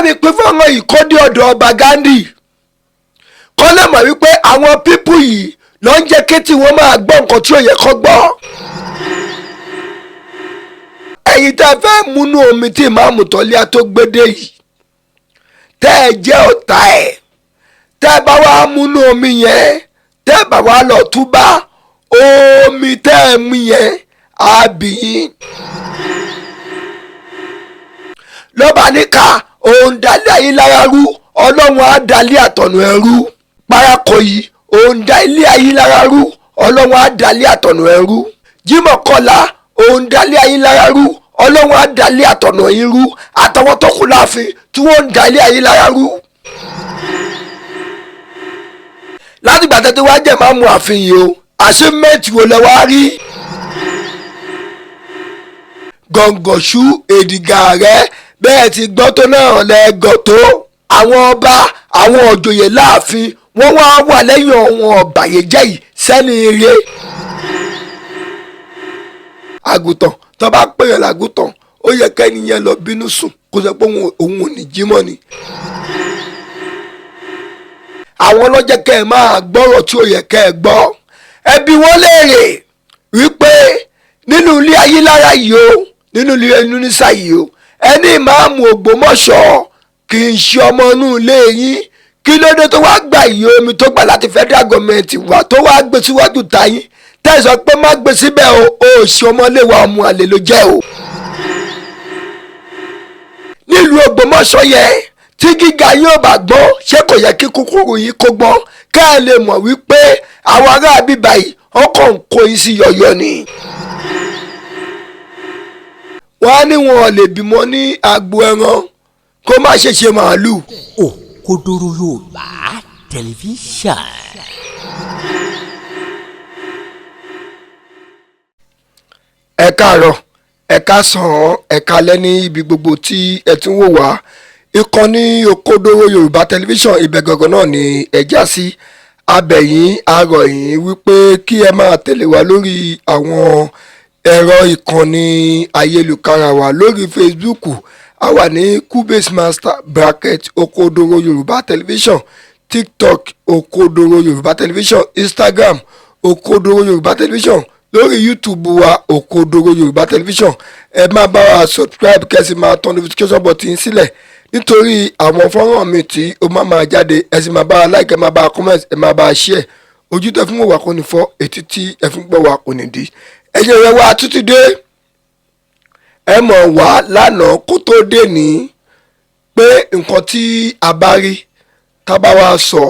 mi pín fọ́nrán yìí kó dé ọ̀dọ̀ ọba Ghandi, kọ́ lè mọ̀ wípé àwọn pípù yìí ló ń jẹ́ kétí wọ́n máa gbọ́ nǹkan tí ò yẹ kó gbọ́. Ẹ̀yin tẹ́ fẹ́ múnú omi tí ìmáàmù Tọ́líà tó gbédè yìí, tẹ́ ẹ jẹ́ ọ̀tá ẹ̀, tẹ́ ẹ bá wá múnú omi yẹn, tẹ́ ẹ bá wá lọ túbá, omi tẹ́ ẹ mú yẹn á bì yín. Lọ́ba níka òun dalẹ̀ ayé lára rú, ọlọ́run á dalẹ̀ àtọ̀nà ẹrú. Parako yìí, òun da ilé ayé lára rú, ọlọ́run á dalẹ̀ àtọ̀nà ẹrú. Jímọ̀ Kọ́lá, òun dalẹ̀ ayé lára rú, ọlọ́run á dalẹ̀ àtọ̀nà yín rú, àtàwọn tó kù láàfin tí wọ́n ń dalẹ̀ ayé lára rú. Láti gbà tẹ́tí wá jẹ́ máa mú ààfin yìí o, achievement wo lẹ wá rí? Gọ̀ǹgọ̀ṣú èdìgà rẹ bẹ́ẹ̀ ti gbọ́ tó náà lẹ́gọ̀ tó. Àwọn ọba, àwọn òjòyè láàfin, wọ́n wá wà lẹ́yìn àwọn ọ̀bàyéjẹ́ yìí sẹ́ni ire. Àgùntàn tó bá pèèyàn lágùntàn, ó yẹ kẹ́ni yẹn lọ bínú sùn kó sọ pé òun ò ní jí mọ́ ni. Àwọn ọlọ́jẹ́ kẹ́ ẹ máa gbọ́rọ̀ tí ó yẹ kẹ́ ẹ gbọ́. Ẹ bi wọ́n léèrè wípé nínú ilé ayélára yìí o, nínú ilé Yunusa yìí o, ẹni ìmáàmù Ògbómọ̀ṣọ́ kì í ṣe ọmọ inú ilé yín, kí ló dé tó wá gbà yìí omi tó gbà láti federal government wá tó wá gbé síwájú ta yín, tẹ̀sán pé má gbé síbẹ̀ o, ò ṣe ọmọléwà, ọmọ àlè ló jẹ́ o. Nílùú Ògbómọ̀ṣọ́ yẹn, tí gíga yín ò bá gbọ́n, ṣé kò yẹ kí kúkúrú yín kó gbọ́n, ká ẹ lè mọ̀ wípé àwọn ará bíbá yìí ọkọ̀ ń kó yín sí yọ̀yọ̀ ni. Wọ́n á ní wọn ò lè bímọ ní agbo ẹran kó má ṣe ṣe màálù. Òkodoro Yorùbá Tẹlifíṣàn. Ẹ káàárọ̀, ẹ káàsán, ẹ káalẹ́ ní ibi gbogbo tí ẹ ti ń wò wá. Ìkànnì Òkodoro Yorùbá Tẹlifíṣàn, ibẹ̀ gangan náà ni ẹ já sí. Abẹ̀yìn arọ̀yìn wípé kí ẹ máa tẹ̀lé wa lórí àwọn ẹ̀rọ ìkànnì ayélujára wa. Lórí Facebook, a wà ní Cubase Master bracket Òkodoro Yorùbá Tẹlifíṣàn, TikTok Òkodoro Yorùbá Tẹlifíṣàn, Instagram Òkodoro Yorùbá Tẹlifíṣàn, lórí YouTube wa Òkodoro Yorùbá Tẹlifíṣàn. Ẹ máa bá wa subscribe, kẹ́sì máa tan notification button sílẹ̀ nítorí àwọn fọ́nrán mi tí ó máa máa jáde. Ẹ sì máa bá wa like, ẹ máa bá wa comment, ẹ máa bá wa share. Ojú tẹ fún wa kò ní fọ́, etí tí ẹ fún gbọ́ wa kò ní di. Ẹ̀yin ọ̀rẹ́ wa, títí dé ẹ mọ̀ wá lánàá kó tó dé ní pé nǹkan tí a bá rí tá bá wa sọ,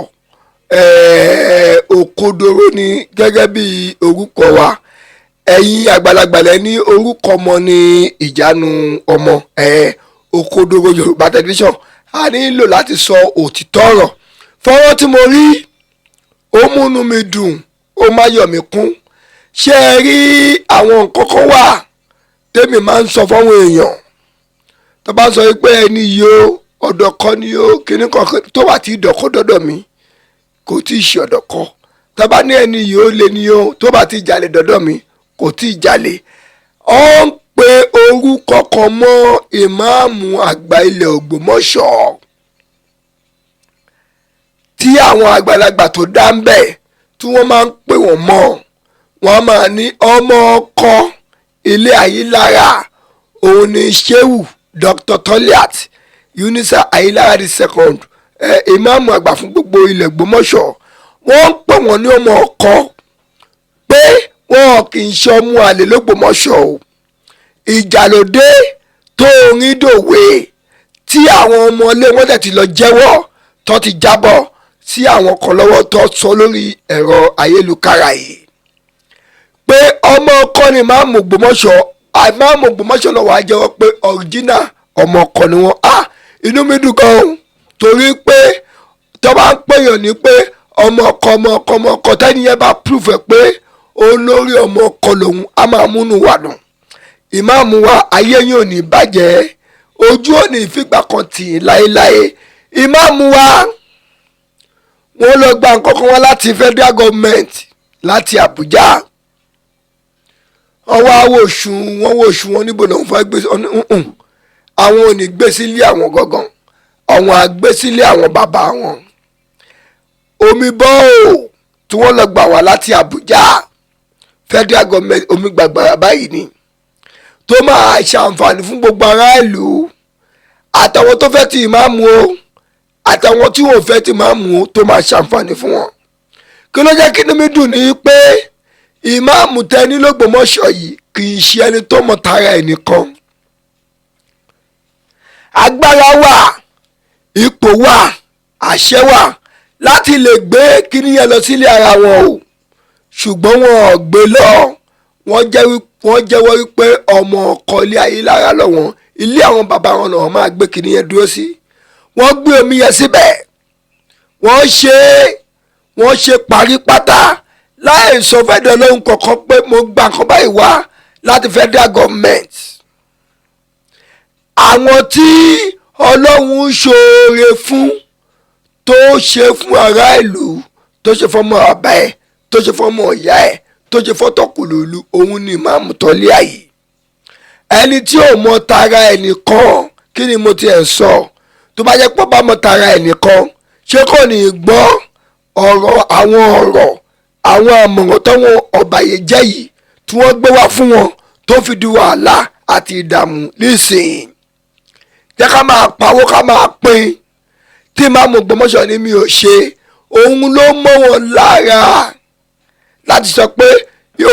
òkodoro ni gẹ́gẹ́ bí orúkọ wa. Ẹ̀yin àgbàlagbà lẹ ní orúkọ ọmọ ní ìjánu ọmọ. Òkodoro Yorùbá Tẹlifíṣàn, a nílò láti sọ òtítọ́ ọ̀rọ̀. Fọ́nrán tí mo rí, ó múnú mi dùn, ó má yọ̀ mí kún. Ṣé ẹ rí àwọn nǹkan kan wà tèmi máa ń sọ fáwọn èèyàn tó bá sọ pé ẹni yìí o, ọ̀dọ̀ kọ́ ni o, kíní kan tó wà tí ìdọ̀kọ́ dọ́dọ̀ mi kò tí ì ṣe ọ̀dọ̀ kọ́. Tó bá ní ẹni yìí ó lé ní o, tó bá ti jalè dọ́dọ̀ mi kò tí ì jalè. Ó ń pe orúkọ kan mọ́ ìmáàmù àgbà ilẹ̀ Ògbómọ̀ṣọ́ tí àwọn àgbàlagbà tó dá ń bẹ̀ tí wọ́n máa ń pè wọ́n mọ́, wọ́n máa ní ọmọ ọkọ ilé Ayílára, òun ni Shehu Dr. Toliat Yunusa Ayílára the second, ìmáàmù àgbà fún gbogbo ilẹ̀ Ògbómọ̀ṣọ́. Wọ́n ń pè wọ́n ní ọmọ ọkọ pé wọn kì í ṣe ọmọ àlè l'Ógbómọ̀ṣọ́ o. Ìjà ló dé tó orin dòwe tí àwọn ọmọlé wọn tẹ̀ ti lọ jẹ́wọ́ tó ti jábọ́ sí àwọn kan lọ́wọ́ tó sọ lórí ẹ̀rọ ayélujára yìí pé ọmọ ọkọ ni ìmáàmù Ògbómọ̀ṣọ́. Ìmáàmù Ògbómọ̀ṣọ́ lọ́wọ́ á jẹ́wọ́ pé ọ̀ríjínà ọmọ ọkọ ni wọ́n. Á inú mi dùn gan-an torí pé tó bá ń pèèyàn ní pé ọmọ ọkọ, ọmọ ọkọ, ọmọ ọkọ, tẹ́niyẹn bá proof ẹ̀ pé olórí ọmọ ọkọ lòun, á máa múnú wà dùn. Ìmáàmù wa, ayé yín ò ní bàjẹ́, ojú ò ní fìgbà kan tì í láéláé. Ìmáàmù wa, wọ́n lọ gba nǹkan kan wá láti federal government láti Àbújá. Wọ́n wá wò sùn, wọ́n wò sùn, wọ́n níbo lòun fẹ́ gbé, àwọn ò ní gbé sílé àwọn gangan. Àwọn àgbésílẹ̀ àwọn bàbá wọn omi bọ́ọ̀ tí wọ́n lọ gbà wá láti Àbújá, federal government, omi gbàgbàrà báyìí ni tó máa ṣàǹfààní fún gbogbo ará ìlú, àtàwọn tó fẹ́ ti ìmáàmù o, àtàwọn tí wọn ò fẹ́ ti ìmáàmù o, tó máa ṣàǹfààní fún wọn. Kí ló jẹ́ kí inú mi dùn ní pé ìmáàmù tẹni l'Ógbómọ̀ṣọ́ yìí kì í ṣe ẹni tó mọ̀ tara ẹ̀ nìkan. Agbára wà, ipò wà, àṣẹ wà láti lè gbé kíní yẹn lọ sílé ara wọn o, ṣùgbọ́n wọn ò gbé lọ. Wọ́n jẹ́wọ́ wípé ọmọ ọkọ ilé ayé lára lọ́wọ́n, ilé àwọn bàbá wọn náà máa gbé kíní yẹn dúró sí. Wọ́n gbé omi yẹn síbẹ̀, wọ́n ṣe parí pátá láì sọ fẹ́dọ̀ lóhun kọ̀ọ̀kan pé mo gba nǹkan báyìí wá láti federal government. Àwọn tí Ọlọ́run ń ṣoore fún, tó ṣe fún ará ìlú, tó ṣe fọmọ bàbá ẹ̀, tó ṣe fọmọ ìyá ẹ̀, tó ṣe fọ́tọ̀kùlùlù, òun ni ìmáàmù tọ́lé àyè. Ẹni tí ò mọ tara ẹnìkan, kí ni mo tiẹ̀ sọ? Tó bá jẹ́ pé ó bá mọ tara ẹnìkan, ṣé kò ní í gbọ́ ọ̀rọ̀, àwọn ọ̀rọ̀, àwọn àmọ̀ràn táwọn ọ̀bàyéjẹ́ yìí tí wọ́n gbé wá fún wọn tó fi di wàhálà àti ìdààmú nísìnyí? Jẹ́ ká máa pawó, ká máa pín. Tí ìmáàmù Ògbómọ̀ṣọ́ ni mi ò ṣe, òun ló mọ́ wọn lára láti sọ pé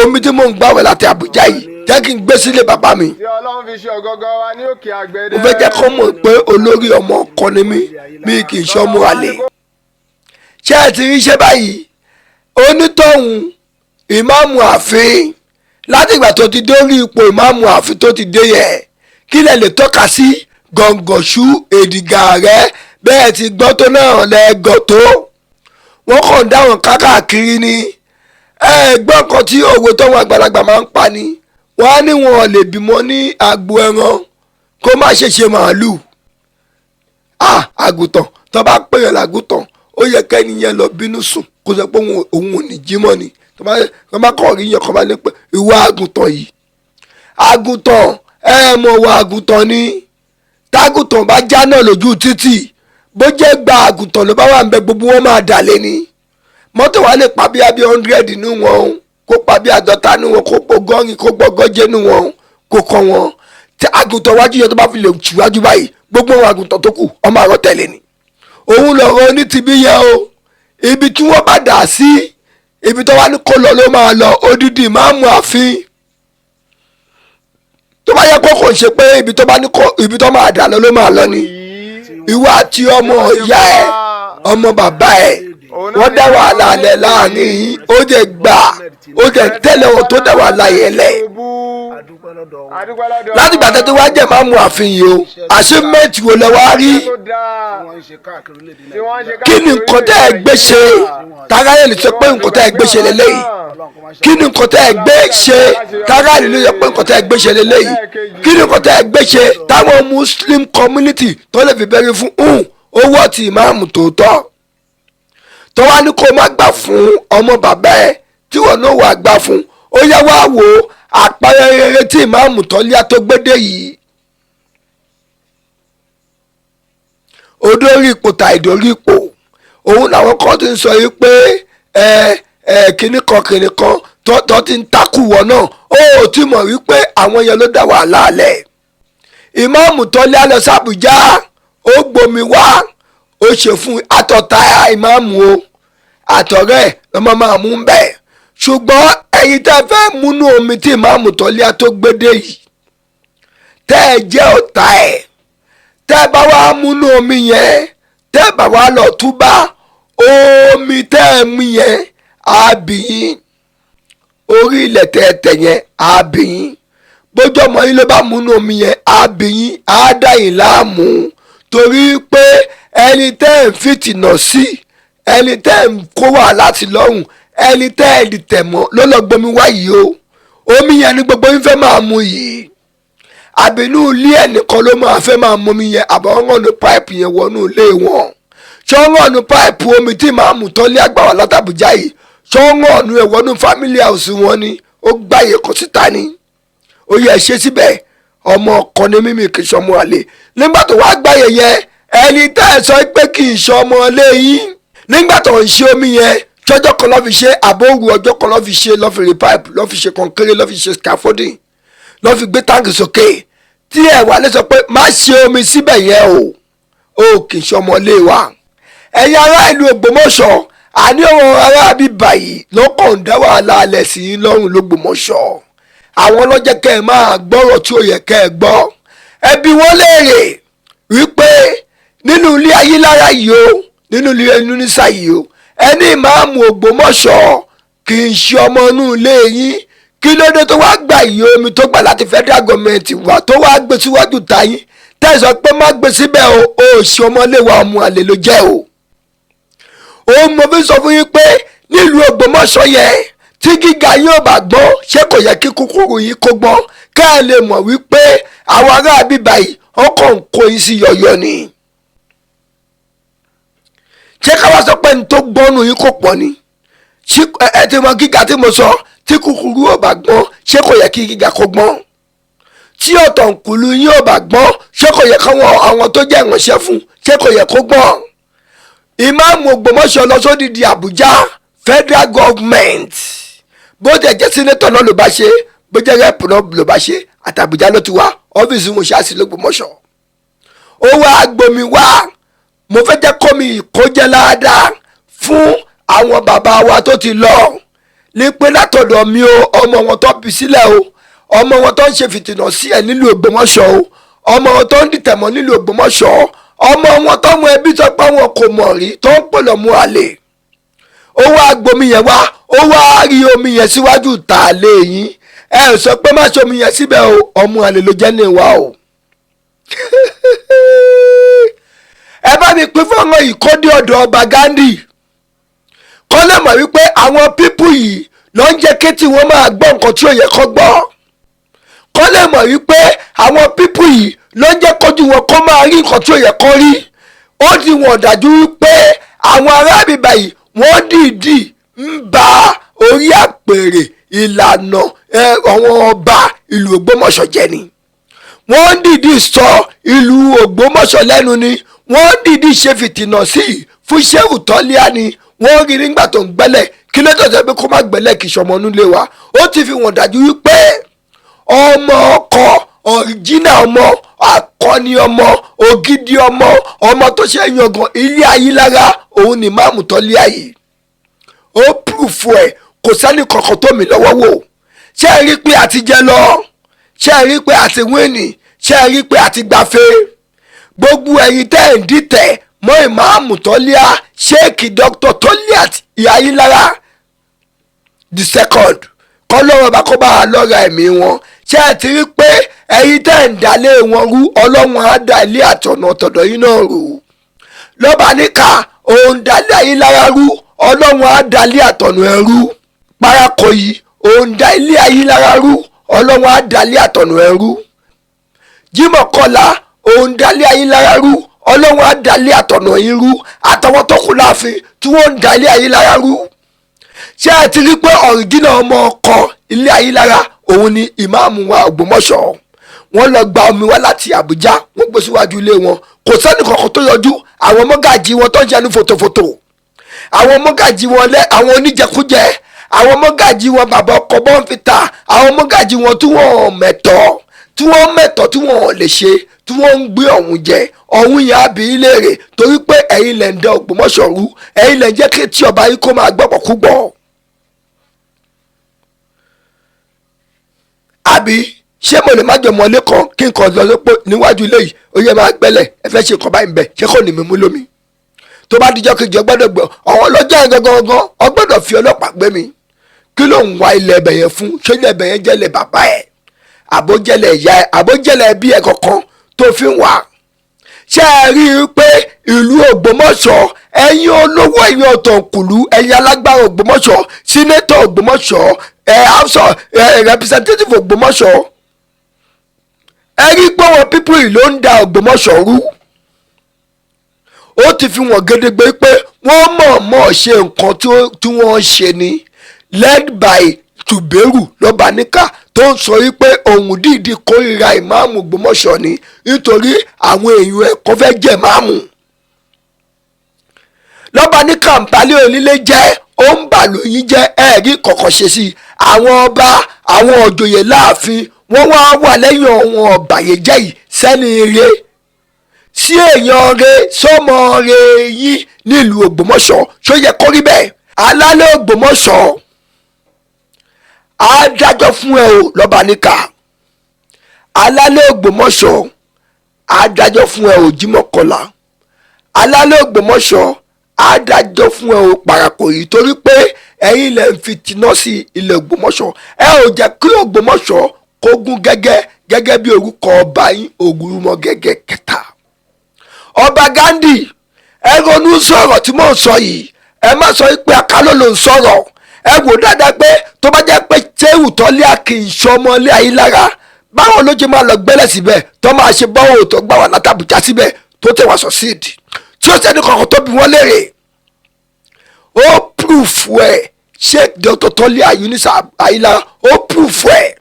omi tí mò ń gbàwẹ̀ láti Àbújá yìí, jẹ́ kí n gbé sílé bàbá mi. Tí Ọlọ́run fi ṣe ọ̀gọ́gọ́ wa ní òkè àgbẹ̀dẹ. Mo fẹ́ jẹ́ kó mọ̀ pé olórí ọmọ ọkọ ni mí, mi kì í ṣọmọ àlè. Ṣé ẹ ti rí iṣẹ́ báyìí? Onítọ̀hún ìmáàmù ààfin, láti ìgbà tó ti dórí ipò ìmáàmù ààfin tó ti dé yẹ, kí lẹ lè tọ́ka sí? Gọ̀ǹgọ̀ṣú èdìgà rẹ bẹ́ẹ̀ ti gbọ́ tó náà lẹ́gọ̀ tó wọ́n kàn dáhùn kákàkiri ni. Ẹ gbọ́ nǹkan tí òwe tọ́wọ́n àgbàlagbà máa ń pa ni, wọ́n á ní wọn lè bímọ ní agbo ẹran kó má ṣe ṣe màálù, àgùntàn. Tó bá pèèyàn lágùntàn, ó yẹ kẹ́ni yẹn lọ bínú sùn, kó sọ pé òun ò ní jí mọ́ ni. Tó bá kọ̀ rí yẹn kọ́ bá ní pé ìwọ àgùntàn yìí, àgùntàn, ẹ mọ̀ wọ àgùntàn ni. Tágùntàn bá já náà lójú títì, bó jẹ́ gba àgùntàn ló bá wà ń bẹ, gbogbo wọn máa dà lé ni. Mọ́tò wa lè pa bí abí 100 nínú wọn o, kó pa bí 50 nínú wọn, kó pọ̀ 80, kó gbọ́gọ́jẹ́ nínú wọn, kó kọ́ wọn. Tí àgùntàn wájú yẹn tó bá fi lè síwájú báyìí, gbogbo àwọn àgùntàn tó kù ọmọ àrọ tẹ̀lé ni. Òun lọ̀rọ̀ ní tibí yẹn o. Ibi tí wọ́n bá dà sí, ibi tó wá ní kó lọ ló máa lọ. Odidi ìmáàmù ààfin, tó bá yẹ kó kò ṣe pé ibi tó bá ní kó, ibi tó máa dà lọ ló máa lọ ni. Ìwọ àti ọmọ ìyá ẹ, ọmọ bàbá ẹ, wọ́n dá wàhálà lẹ̀ láàrin yín. Ó jẹ́ gbà, ó jẹ́ tẹ́lẹ̀ wọn tó dá wàhálà yẹn lẹ̀. Láti gbà tẹ́tí wá jẹ́ máa mú ààfin yìí o, achievement wo lẹ wá rí? Kí ni nǹkan tẹ́ ẹ gbé ṣe táráyè lè sọ pé nǹkan tẹ́ ẹ gbé ṣe lélẹ́yìí? Kí ni nǹkan tẹ́ ẹ gbé ṣe táráyè lè sọ pé nǹkan tẹ́ ẹ gbé ṣe lélẹ́yìí? Kí ni nǹkan tẹ́ ẹ gbé ṣe táwọn Muslim community tó lè fi bẹ̀rẹ̀ fún owó ti ìmáàmù tòótọ́ tó wá ní kó má gbà fún ọmọ bàbá ẹ tí wọn náà wà gbà fún? Ó yẹ wá wò ó, àpẹẹrẹ rere tí ìmáàmù Tọ́líà tó gbédè yìí, odórí ipò tà ìdórí ipò, òun làwọn kan ti ń sọ yìí pé ẹ ẹ kinní kan kinní kan tó ti ń takù wọ náà. Ó ò tí mọ̀ wípé àwọn yẹn ló dá wàhálà lẹ̀. Ìmáàmù Tọ́líà lọ sí Àbújá, ó gbomi wá, ó ṣe fún àtọ̀tà ìmáàmù o, àtọ̀rẹ́ lọ́mọ máa mú bẹ́ẹ̀. Ṣùgbọ́n ẹ̀yin tẹ́ fẹ́ múnú omi tí ìmáàmù Tọ́líà tó gbédè yìí, tẹ́ ẹ jẹ́ ọ̀tá ẹ̀, tẹ́ ẹ bá wá múnú omi yẹn, tẹ́ ẹ bá wá lọ túbá, omi tẹ́ ẹ mú yẹn á bì yín, orí ilẹ̀ tẹ́ ẹ tẹ̀ yẹn á bì yín, bójú ọmọ yín ló bá múnú omi yẹn á bì yín, á dà yín láàmú, torí pé ẹni tẹ́ ẹ̀ ń fìtìnà sí, ẹni tẹ́ ẹ̀ ń kó wàhálà sí lọ́rùn, ẹni tẹ́ ẹ̀ dìtẹ̀ mọ́ ló lọ gbomi wá yìí o. Omi yẹn ni gbogbo yín fẹ́ máa mu yìí. Àbínú ilé ẹnìkan ló máa fẹ́ máa mu omi yẹn, àbọ̀ ọ̀rànù páìpù yẹn wọnú ilé wọn? Ṣọ́rànù páìpù omi tí ìmáàmù Tọ́líà gbà wá látàbújá yìí, ṣọ́rànù ẹ̀ wọnú family house wọn ni? Ó gbàyè kan síta ni, ó yẹ ṣe síbẹ̀. Ọmọ ọkọ ni mímì, kì í ṣọmọ àlè. Nígbà tó wá gbàyè yẹn, Ẹni tẹ́ ẹ sọ pé kì í ṣe ọmọ ilé yín, nígbà tó ń ṣe omi yẹn, ṣọjọ́ kan lọ́ fi ṣe àbóòrù? Ọjọ́ kan lọ́ fi ṣe, lọ́ fi rí pipe, lọ́ fi ṣe kọ̀ǹkéré, lọ́ fi ṣe scaffolding, lọ́ fi gbé táǹkì sókè, tí ẹ wà lè sọ pé má ṣe omi síbẹ̀ yẹn o, ó kì í ṣe ọmọ ilé wa. Ẹ̀yin ará ìlú Ògbómọ̀ṣọ́, àní àwọn ará bíbá yìí lọ́kàn ń dá wàhálà alẹ̀ sí i lọ́rùn l'Ógbómọ̀ṣọ́. Àwọn lọ́jẹ́ kẹ́ ẹ máa gbọ́rọ̀ tí ó yẹ kẹ́ ẹ gbọ́. Ẹbí wọn léèrè wípé nínú ilé Ayílára yìí o, nínú ilé Inúnísà yìí o, ẹni ìmáàmù Ògbómọ̀ṣọ́ kì í ṣe ọmọ inú ilé yín, kí ló dé tó wá gbà yìí omi tó gbà láti federal government wá, tó wá gbé síwájú tayín, tẹ̀sán pé má gbé síbẹ̀ o, ò ṣe ọmọlé wa, ọmọ àlè ló jẹ́ o? Òun mo fi sọ fún yín pé nílùú Ògbómọ̀ṣọ́ yẹn, tí gíga yín ò bá gbọ́n, ṣé kò yẹ kí kúkúrú yín kó gbọ́n, ká ẹ lè mọ̀ wípé àwọn ará bíbá yìí, ọkọ̀ ń kó yín sí yọ̀yọ̀ ni? Ṣé ká wá sọ pé ní tó gbọ́nù yín kò pọ̀ ni? Ṣé ẹ ti mọ gíga tí mo sọ? Tí kúkúrú ò bá gbọ́n, ṣé kò yẹ kí gíga kó gbọ́n? Tí ọ̀tọ̀ǹkùlù yín ò bá gbọ́n, ṣé kò yẹ káwọn àwọn tó jẹ́ ìránṣẹ́ fún, ṣé kò yẹ kó gbọ́n? Ìmáàmù Ògbómọ̀ṣọ́ lọ sódìdí Àbújá, federal government. Bó tẹ̀ jẹ́ senator náà ló bá ṣe, bó jẹ́ rep náà ló bá ṣe, àtàbújá ló ti wá. Ọ́fíìsì wọn ṣáàṣì l'Ógbómọ̀ṣọ́. Ó wá gbomi wá. Mo fẹ́ jẹ́ kómi ìkójẹ́ láadáa fún àwọn bàbá wa tó ti lọ ní pé látọ̀dọ̀ mi o, ọmọ wọn tó bí sílẹ̀ o, ọmọ wọn tó ń ṣe fìtìnà sí ẹ̀ nílùú Ògbómọ̀ṣọ́ o, ọmọ wọn tó ń dìtẹ̀mọ́ nílùú Ògbómọ̀ṣọ́, ọmọ wọn tó mú ẹbí tó pé wọn kò mọ̀ rí, tó ń pè lọ́mú àlè, ó wá gbomi yẹn wá, ó wá rí omi yẹn síwájú tà lé yín, ẹ sọ pé má ṣe omi yẹn síbẹ̀ o, ọmọ àlè ló jẹ́ ní ìwà o. Ẹ bá mi pín fọ́nrán yìí kó dé ọ̀dọ̀ ọba Gandhi, kọ́ lè mọ̀ wípé àwọn people yìí ló ń jẹ́ kétí wọ́n máa gbọ́ nǹkan tí ò yẹ kó gbọ́, kọ́ lè mọ̀ wípé àwọn people yìí ló ń jẹ́ kójú wọn kó máa rí nǹkan tí ò yẹ kó rí. Ó di wọn dájú wípé àwọn ará bíbá yìí, wọ́n dìídì ń ba orí àpèrè ìlànà àwọn ọba ìlú Ògbómọ̀ṣọ́ jẹ́ ni. Wọ́n dìídì sọ ìlú Ògbómọ̀ṣọ́ lẹ́nu ni. Wọ́n dìídì ṣe fìtìnà sí i fún Ṣéhù Tọ́líà ni. Wọ́n rí nígbà tó ń gbẹ́lẹ̀, kí ló tọ̀sẹ̀ pé kó má gbẹ́lẹ̀, kì í ṣọmọ nílé wa? Ó ti fi wọ́n dájú wípé ọmọ ọkọ ọ̀ríjínà, ọmọ akọni, ọmọ ògidì, ọmọ ọmọ tó ṣe yangàn ilé ayé lára òun ni máàmù Tọ́líà yìí. Ó pùrùfù ẹ̀, kò sẹ́ni kankan tó mi lọ́wọ́ wò. Ṣé ẹ rí pé a ti jẹ lọ? Ṣé ẹ rí pé a ti wíìnì? Ṣé ẹ rí pé a ti gbafẹ́? Gbogbo ẹ̀yin tẹ́ ẹ̀ ń dìtẹ̀ mọ́ ìmáàmù Tọ́líà, Sheikh Dr. Tọ́líà Ayílára the second, kọ́lọ́run bá kó bá a lọ́ra ẹ̀mí wọn, ṣé ẹ ti rí pé ẹ̀yin tẹ́ ń dalé wọn rú, Ọlọ́run á dá ilé àtọ̀nà tọ̀dọ̀ yín náà rú? Lọ́ba níkà òun dalé Ayílára rú, Ọlọ́run á dalé àtọ̀nà ẹ̀ rú. Parako yìí, òun dá ilé Ayílára rú, Ọlọ́run á dalé àtọ̀nà ẹ̀ rú. Jímọ̀ Kọ́lá, òun dalé Ayílára rú, Ọlọ́run á dalé àtọ̀nà yín rú, àtàwọn tó kù láàfin tí wọ́n ń dalé Ayílára rú. Ṣé ẹ ti rí pé ọ̀rìjìnà ọmọ ọkọ ilé Ayílára òun ni ìmáàmù wa Ògbómọ̀ṣọ́? Wọ́n lọ gba omi wá láti Àbújá, wọ́n gbé síwájú ilé wọn, kò sẹ́ni kankan tó yọjú. Àwọn mọ́gàjì wọn tó ń ṣẹnu fòtòfòtò, àwọn mọ́gàjì wọn lẹ́ àwọn oníjẹkújẹ, àwọn mọ́gàjì wọn bàbá ọkọ bọ́ǹfìtà, àwọn mọ́gàjì wọn tí wọ́n mẹ̀tọ́, tí wọ́n mẹ̀tọ́, tí wọ́n lè ṣe, tí wọ́n ń gbé ọ̀hún jẹ ọ̀hún yẹn, àbí léèrè, torí pé ẹ̀yin lẹ̀ ń dẹ Ògbómọ̀ṣọ́ rú, ẹ̀yin lẹ̀ ń jẹ́ kí tí ọba yìí kó máa gbọ́pọ̀ kú gbọ́. Àbí ṣé mo lè má jọ mọ́lé kan kí n kàn lọ pé níwájú ilé yìí, ó yẹ máa gbẹ́lẹ̀, ẹ fẹ́ ṣe nǹkan báyìí ń bẹ̀, ṣé kò ní mi mú lómi? Tó bá dijọ́ kejì, ọgbọ́dọ̀ gbọ́ ọ̀hún lọ́jọ́ yẹn gangan, ọgbọ́dọ̀ fi ọlọ́pàá gbé mi. Kí ló ń wá ilẹ̀ ẹbẹ̀ yẹn fún? Ṣé ilẹ̀ ẹbẹ̀ yẹn jẹ́lẹ̀ bàbá ẹ̀, àbójẹ́lẹ̀ ìyá ẹ̀, àbójẹ́lẹ̀ ẹbí ẹ̀ kankan tó fi ń wà? Ṣé ẹ rí i pé ìlú Ògbómọ̀ṣọ́, ẹ̀yin olówó, ẹ̀yin ọ̀tọ̀kùlú, ẹ̀yin alágbára Ògbómọ̀ṣọ́, senator Ògbómọ̀ṣọ́, ẹ̀ house ẹ̀ representative Ògbómọ̀ṣọ́, ẹ rí i pé wọn people yìí ló ń da Ògbómọ̀ṣọ́ rú? Ó ti fi wọ́n gédégbé pé wọ́n mọ̀ọ́mọ̀ ṣe nǹkan tí wọ́n ṣe ni, led by Tùbẹ́rù lọ́ba níkà. tó ń sọ wípé òun dìídì kórìíra ìmáàmù Ògbómọ̀ṣọ́ ni nítorí àwọn èèyàn ẹ̀ kọ́ fẹ́ jẹ́ máàmù. Lọ́ba ní kàǹpálẹ̀ onílé jẹ́, ó ń bà lóyún jẹ́, ẹ̀ẹ́rí kọ̀ọ̀kan ṣe sí i. Àwọn ọba, àwọn òjòyè láàfin, wọ́n wá wà lẹ́yìn àwọn ọ̀bàyéjẹ́ yìí. Sẹ́ni ire sí èèyàn re sọmọ re yín nílùú Ògbómọ̀ṣọ́, ṣó yẹ kó rí bẹ́ẹ̀? Alálẹ̀ Ògbómọ̀ṣọ́ á dájọ́ fún ẹ o. Lọ́ba níkà, alálẹ̀ Ògbómọ̀ṣọ́ á dájọ́ fún ẹ o. Jímọ̀ Kọlá, alálẹ̀ Ògbómọ̀ṣọ́ á dájọ́ fún ẹ o. Parapọ̀ yìí, torí pé ẹ̀yin lẹ ń fi tiná sí ilẹ̀ Ògbómọ̀ṣọ́, ẹ ò jẹ́ kí Ògbómọ̀ṣọ́ kó gún gẹ́gẹ́ gẹ́gẹ́ bí orúkọ ọba yín, Ògúnrúmọgẹ́gẹ́ kẹta. Ọba Ghandi, ẹ ronú sọ̀rọ̀ tí mò ń sọ yìí. Ẹ má sọ pé akálò ló ń sọ̀rọ̀. Ẹ wò dáadáa pé tó bá jẹ́ pé Ṣéwù Tọ́lé kì í ṣọmọlé Ayílára, báwo ló ṣe máa lọ gbẹ́lẹ̀ síbẹ̀ tó máa ṣe báwo tó gbà wá látàbújá síbẹ̀ tó tẹ̀ wá sọ síìdì tí ó sẹ́ni kankan tó bí wọ́n léèrè? Ó proof ẹ̀, Sheikh Dr. Tọ́lé Yunusa Ayílára, ó proof ẹ̀.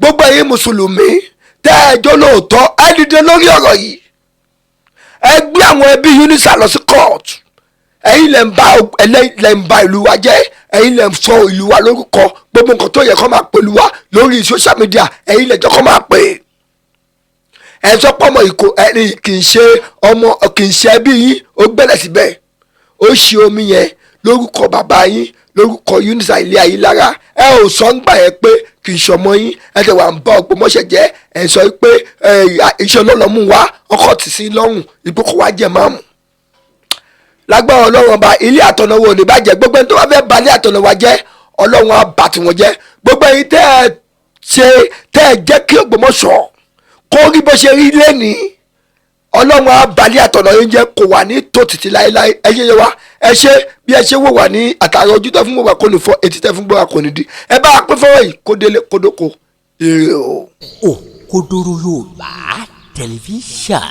Gbogbo ẹ̀yin mùsùlùmí tẹ́ ẹ jọ lóòótọ́, ẹ dìde lórí ọ̀rọ̀ yìí. Ẹ gbé àwọn ẹbí Yunusa lọ sí court. Ẹ̀yin lẹ ń ba ìlú wa jẹ́, ẹ̀yin lẹ ń sọ ìlú wa lórúkọ. Gbogbo nǹkan tó yẹ kó máa pẹ̀lú wa lórí social media, ẹ̀yin lẹ jẹ́ kó máa pè é. Ẹ sọ pé ọmọ ìkó ẹni kì í ṣe ọmọ, kì í ṣe ẹbí yín, ó gbẹ́lẹ̀ síbẹ̀, ó ṣe omi yẹn lórúkọ bàbá yín, lórúkọ Yunusa Ilé Ayílára. Ẹ ò sọ ń gbà yẹn pé kì í ṣọmọ yín. Ẹ tẹ wà ń bá Ògbómọ̀ṣọ́ jẹ́. Ẹ sọ pé iṣẹ́ ọlọ́lọ́mú wa ọkọ̀ tì sí lọ́rùn ìgbókò wa jẹ́ máàmù. Lágbára Ọlọ́run Ọba, ilé àtọ̀nà wo ò ní bàjẹ́. Gbogbo ẹni tó bá fẹ́ ba ilé àtọ̀nà wa jẹ́, Ọlọ́run á bà tiwọn jẹ́. Gbogbo ẹ̀yin tẹ́ ẹ ṣe, tẹ́ ẹ jẹ́ kí Ògbómọ̀ṣọ́ kó rí bó ṣe rí lẹ́nìí, Ọlọ́run á ba ilé àtọ̀nà yín jẹ́, kò wà ní tó títí láéláé. Ẹ ṣe yẹ wa, ẹ ṣe bí ẹ ṣe wò wá ní àtàrà. Ojú tẹ́ fún wò wá kò ní fọ́, etí tẹ́ fún gbọ́ wá kò ní di. Ẹ bá a pín fọwọ́ yìí kó délé kó dóko. Ire o. Òkodoro Yorùbá Tẹlifíṣàn.